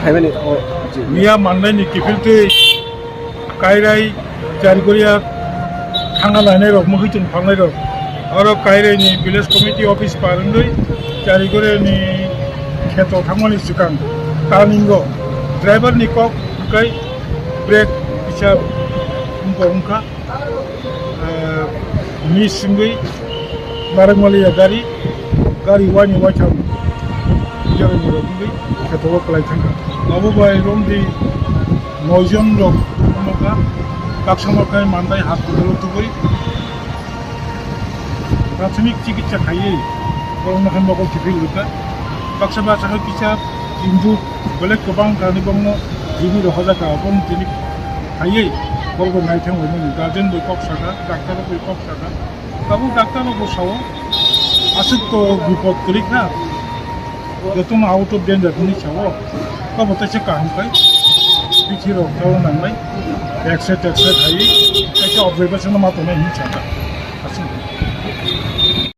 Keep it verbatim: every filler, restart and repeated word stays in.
Phaimani, oh, ji. Miya mannaini kiphiltwi Kairai Charigoria thangna lainairok, mwkhwitwng phalnairok, oro Kairaini village committee office par wngwi Charigoriani kheto thangmani swkang turning-o driver-ni kok hwnkhe brake kisa wngkha. Ah, miss wngwi narwkmaliya gari, gari waini waitham jarani rok wngwi kheto o kwlai thangkha. Abo bai romdi noi jon rok wngkha, baksa ma khe Mandai hospital o tubui prathomik chikitsa khaiwi borokno khe nogo kiphil rwkha. Baksa baksa khe kisa injuk belai kwbang kha, ani bongno jibi rok hojakha, aboni tini khaiwi borokno naithang bai mani guardian bai kok sakha, doctor rok bai kok sakha. Tabuk doctor rok bo sao, aswk to bipod kwrwi kha, jotono out of danger hwnwi sao, abo teisa kaham khai bithi rok chalo nangnai, X-ray tex-ray khaiwi teisa observation ma tongnai hwnwi sakha. Aswk.